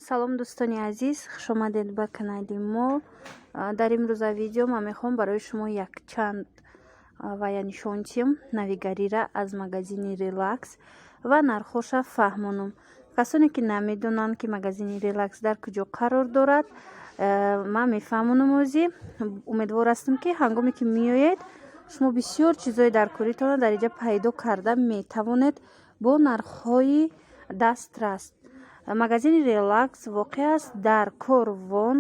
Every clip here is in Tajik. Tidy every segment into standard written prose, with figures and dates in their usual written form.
Салом, дӯстони азиз, хушомадед ба канали мо. Дар имрӯза видео ман мехоҳам барои шумо якчанд вая нишон диҳам, навигарира аз магазини «Релакс» ва нархоша фаҳмонам. Касоне ки намедонанд, ки магазини «Релакс» дар куҷо қарор дорад, ман мефаҳмонам озӣ. Умедвор ҳастам, ки ҳангоме ки меоед, шумо бисёр чизҳои даркоритонро дар инҷа пайдо карда метавонед бо нархҳои дастрас. Магазини «Релакс» воқеъ аст дар Корвон,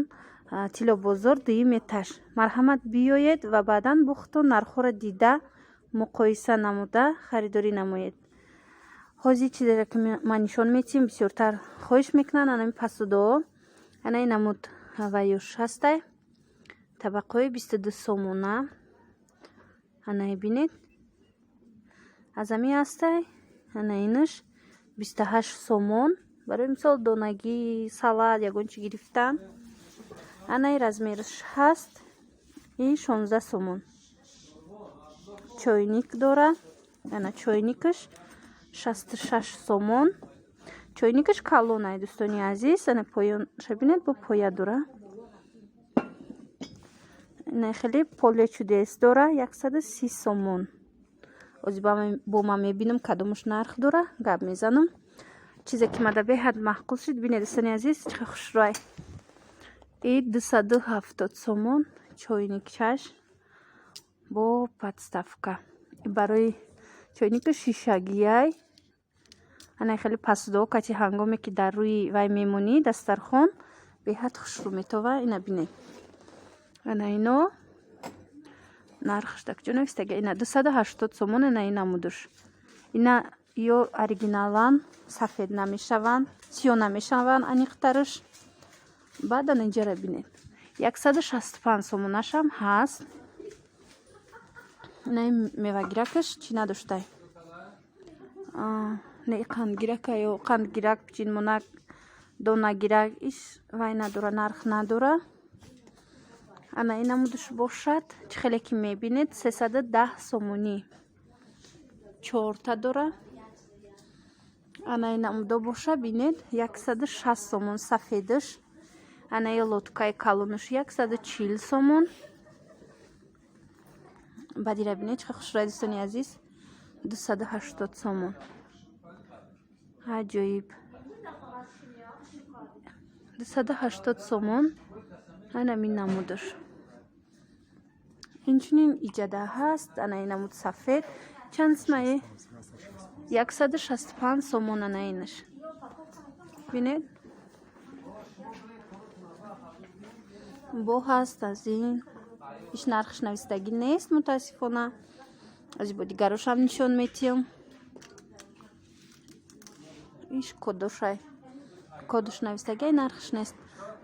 Тиллобозор, дуюм этаж. Марҳамат, биёед ва баъдан бо худтон нархҳоро дида, муқоиса намуда, харидорӣ намоед. Ҳозир чизеро ки ман нишон медиҳем, бисёртар хоҳиш мекунанд, анами посудао. Анаи намуд ваюш ҳастай, табақҳои 22 сомона. Анаи бинед, аз ами ҳастай, ана инаш 28 сомон. Барои мисол, донагӣ, салат, ягон чи гирифтан. Анаи размераш ҳаст и 16 сомон. Чойник дора, ана чойникаш 66 сомон. Чойникаш калонай, дӯстони азиз. Ана поёнша бинед, бо поя дора. Ина хеле «Поле чудес» дора, 130 сомон. Ози бо ман мебинам, кадомаш нарх дора, гап мезанам. Чизе ки мада беҳад маъқул шуд, бинед, дӯстони азиз, чӣ хушрӯй, и 270 сомон. Чойникчаш бо подставка барои чойника шишагияй. Ана хеле посудао кати, ҳангоме ки дар рӯи вай мемонӣ, дастархон беҳад хушрӯ метова. Ина бинед, ана ино нархаш дар куҷо навистага? Ина 280 сомон. Ана ин намудуш, ина ё оригиналан сафед намешаванд, сиёҳ намешаванд, аниқтараш. Баъд ана инҷара бинед, 165 сомонашам ҳаст. Инаи мевагиракаш чӣ надоштай, не, қандгирака ё қандгирак, пичинмонак, донагирак, иш вай надора, нарх надора. Ана ин намудаш бошад, чӣ хеле ки мебинед, 310 сомонӣ, чорта дора. Ана ин намудо боша, бинед, 160 сомон сафедаш. Анаи лодкаи калонаш 140 сомон. Баъдира бинед, чӣ хушрӯя, дӯстони азиз, 280 сомон. Аҷоиб, 280 сомон анамин намудаш. Инчунин иҷада ҳаст, ана ин намуд сафед чанд смае? 165 сомон. Ана инаш бинед, бо ҳаст аз ин, ҳеҷ нархш навистагӣ нест, мутаассифона. Аз бо дигарошам нишон метиҳам. Иш кодошай, кодош навистагӣ, нархш нест.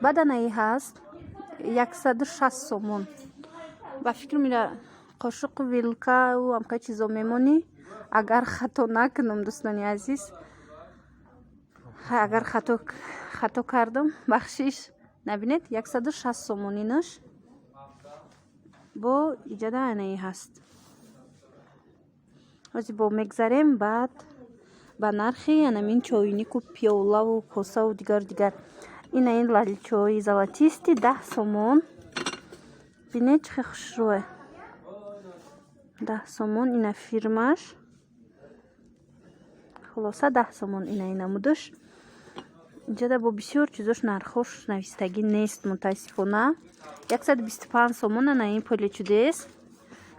Баъд анаи ҳаст, 160 сомон. Ба фикр мера, қошуқу вилкау ҳамка чизо мемонӣ, агар хато накунам, дӯстони азиз. Агар хато кардам, бахшиш. Набинед, 160 сомон инаш. Бо иҷада анаи ҳаст. Ҳозир бо мегзарем баъд ба нархи анамин чойнику пиёлаву косаву дигару дигар. Ина ин лалчои золотистый 10 сомон. Бинед, чӣ хел хушрӯе, 10 сомон. Ина фирмаш, хулоса, 10 сомон. Ина ин намудаш. Инҷода бо бисёр чизош нархош навистагӣ нест, мутаассифона. 125 сомон ана ин «Поле чудес»,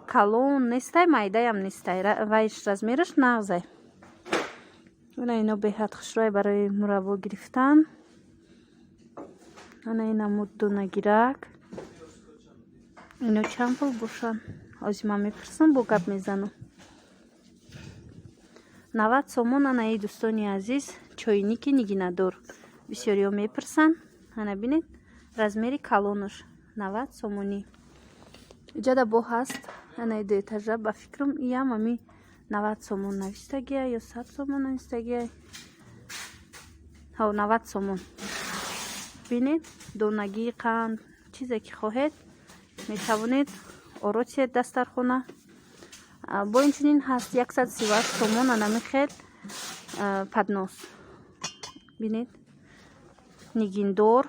калон нестай, майдаям нестай, вайш размераш нағзай. Ана ино беҳад хушрӯй барои мураббо гирифтан. Ана ин намуд донагирак, ино чанд пул бошанд? Ҳозир ман мепурсам, бо гап мезанам. 90 сомон. Анаи, дӯстони азиз, чойники нигинадор, бисёриҳо мепурсанд. Ана бинед, размери калонаш 90 сомонӣ. Иҷода бо ҳаст, анаи дуэтажа, ба фикрам, иям ами 90 сомон навистагия ё 100 сомон навистагия. Ҳо, 90 сомон. Бинед, донагии қанд, чизе ки хоҳед, метавонед оро тиҳед дастархона. Бо инчунин ҳаст 138 сомон анами хел поднос. Бинед. Нигиндор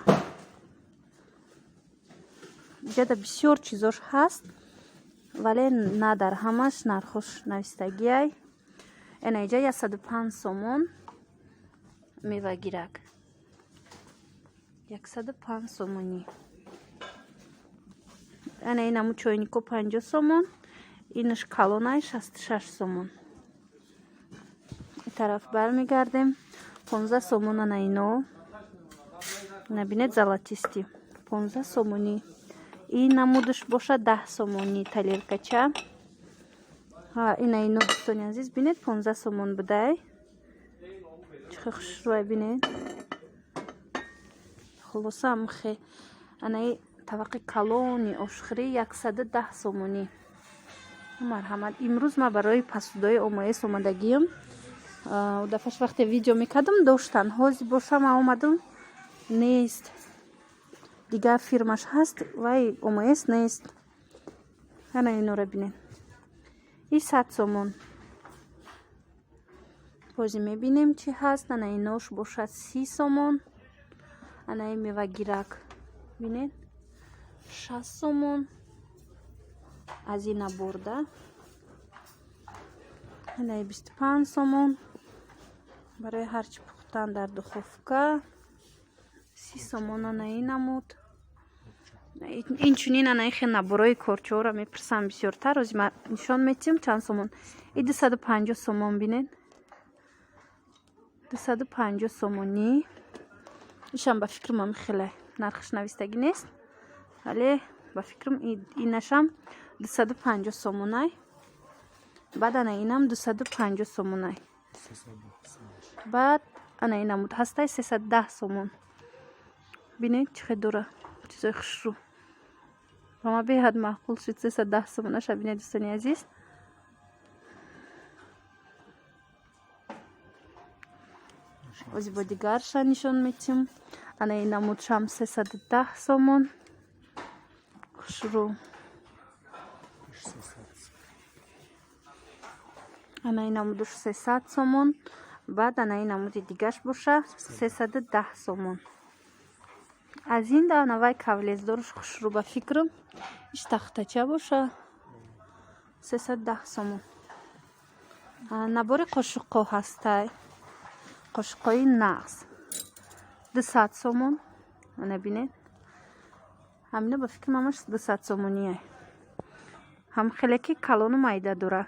иҷада бисёр чизош ҳаст, вале на дар ҳамаш нархош навистагиай. Ена иҷа 105 сомон мевагирак, 105 сомонӣ. Ана инаму чойнико 50 сомон, инаш калонай 66 сомон. Тараф бармегардем, 15 сомон. Ана ино набинед, золотистый, 15 сомонӣ. Ин намудаш бошад 10 сомонӣ, тарелкача. Ина ино, дӯстони азиз, бинед, 15 сомон будай. Чӣ хел хушрӯай, бинед. Хулоса, амхе анаи табақи калони ошхӯрӣ 110 сомонӣ. Марҳамат. Имрӯз ман барои посудаи ОМС омадагиам. Дафъаш вақте видео мекардам, доштан. Ҳозир боша ман омадам, нест. Дигар фирмаш ҳаст, вай ОМС нест. Ана инора бинед, и 100 сомон. Бози мебинем, чӣ ҳаст. Ана инош бошад 30 сомон. Анаи мевагирак бинед, 60 сомон аз ина бурда. Анаи 25 сомон барои ҳарчи пухтан дар духовка, 30 сомон. Анаи намуд инчунин анаи хел наборои корчаҳоро мепурсам бисёртар. Ози ма нишон метиҳам, чанд сомон. И 250 сомон, бинед, 250 сомонӣ. Ишам ба фикрам ами хеле нархаш навистагӣ нест, вале ба фикрам инашам 250 сомонай. Баъд ана инам 250 сомонай. Баъд ана ин намуд ҳастай, 310 сомон. Бинед, чӣ хел дора чизои хушрӯ. Ба ман беҳад маъқул шуд 310 сомонаша. Бинед, дӯстони азиз. Ози бо дигарша нишон метиҳам. Ана ин намудшам 310 сомон, хушрӯ. Ана ин намудуш 300 сомон. Баъд ана ин намуди дигаш боша 310 сомон. Аз ин навай кавлездоруш хушрӯ, ба фикрам иш тахтача боша, 310 сомон. Набори қошуқҳо ҳастай, қошуқҳои нағз, 200 сомон. Ана бинед, ҳамина ба фикрам ҳамаш 200 сомоние. Ҳам хеле ки калону майда дора.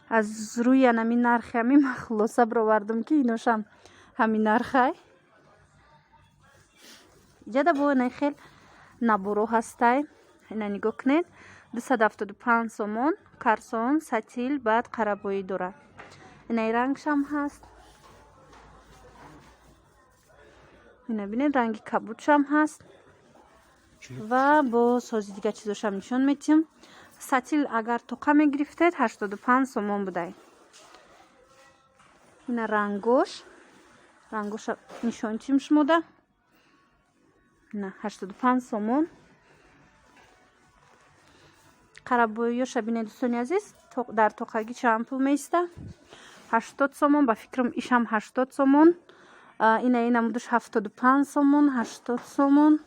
Аз рӯи анами нархи ҳамин ман хулоса баровардам, ки иношам ҳамин нархай. Иҷада бо инаи хел наборо ҳастай. Ина нигоҳ кунед, 275 сомон, карсон, сатил, баъд қарабоӣ дорад. Инаи рангшам ҳаст. Ина бинед, ранги кабудшам ҳаст. Ва боз ҳози дигар чизошам нишон метиҳам. Сатил агар тоқа мегирифтед, 85 сомон будай. Ина рангош, рангоша нишон чим шумода. Ина 85 сомон. Қарабоиёша бинед, дӯстони азиз, дар тоқагӣ чанд пул меиста? 80 сомон, ба фикрам ишам 80 сомон. Ина инамудуш 75 сомон, 80 сомон,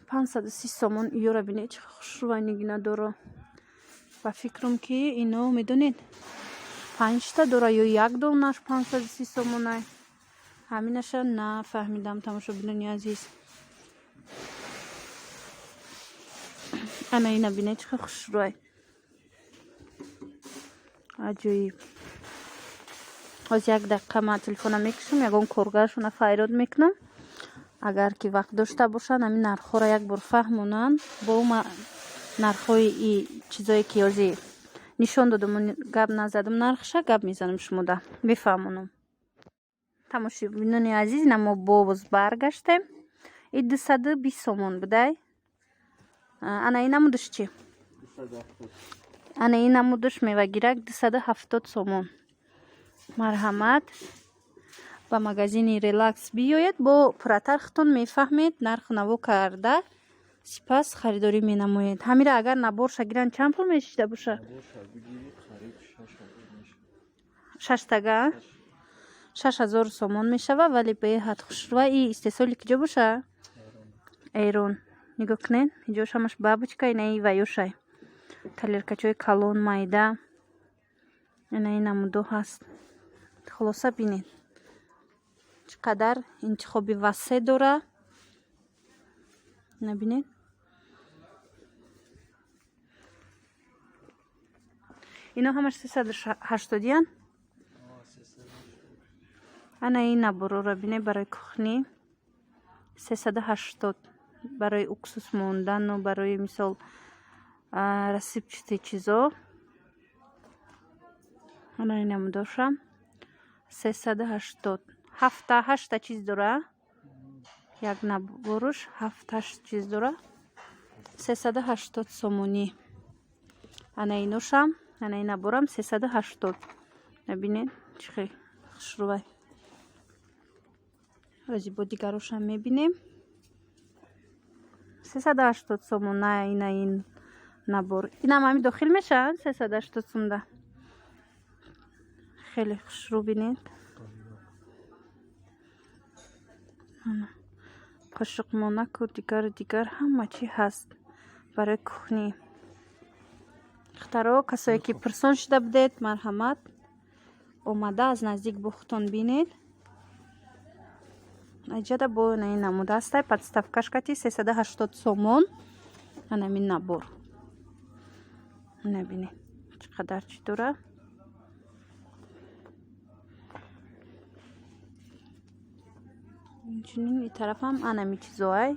530 сомон. Иёра бинед, чӣ хушрӯвай нигина доро. Ба фикрам ки ино, медонед, панҷта дора ё як донаш 530 сомонай. Ҳаминаша нафаҳмидам, тамошобинони азиз. Ана ина бинед, чӣ хушрӯай, аҷоиб. Ҳоз як дақиқа ман телефона мекушам, ягон коргаршона файрод мекунам. Агар ки вақт дошта бошанд, ҳамин нархҳоро як бор фаҳмонанд. Бо ма нархҳои и чизое ки ҳози нишон додаму гап назадам, нархша гап мезанам, шумода мефаҳмонам. Тамошобинони азиз, ина мо боз баргаштем. И 220 сомон будай. Ана ин намудуш чӣ? Ана ин намудуш мевагирак 270 сомон. Марҳамат, ба магазини Релакс биёед, бо пурратар худтон мефаҳмед, нарху наво карда сипас харидорӣ менамоед. Ҳамира агар наборша гиранд, чанд пул мешида боша? Шаштага? 6000 сомон мешава, вале беҳад хушрӯва. И истеҳсоли киҷо боша? Эрон. Нигоҳ кунед, иҷош ҳамаш бабочка, инаи ваюшай. Тарелкачои калон, майда. Инаи намудо ҳаст. Хулоса, бинед, чӣ қадар интихоби васеъ дора. Набинед, ино ҳамаш 380-ян. Ана ин наборора бинед, барои кухни 380, барои уксус мондану барои, мисол, рассыпчатый чизо. Ана ин намудоша 380, ҳафта ҳашта чиз дора. Як наборуш ҳафт ҳашт чиз дора, 380 сомонӣ. Ана иношам, ана ин наборам 380. Набинед, чӣ хел хушрӯвай. Ози бо дигарошам мебинем. 380 сомона ина ин набор. Инам ҳами дохил мешавад 380 сумда. Хеле хушрӯ, бинед. Қошуқмонаку дигару дигар ҳама чӣ ҳаст барои кухни. Духтаро, касое ки пурсон шуда будед, марҳамат, омада аз наздик бо худтон бинед. Аҷада бо ин намуда ҳастай, подставкаш кати 380 сомон. Анамин набор, набинед, чӣ қадар чӣ дора. Инчунин и тарафам анами чизоай.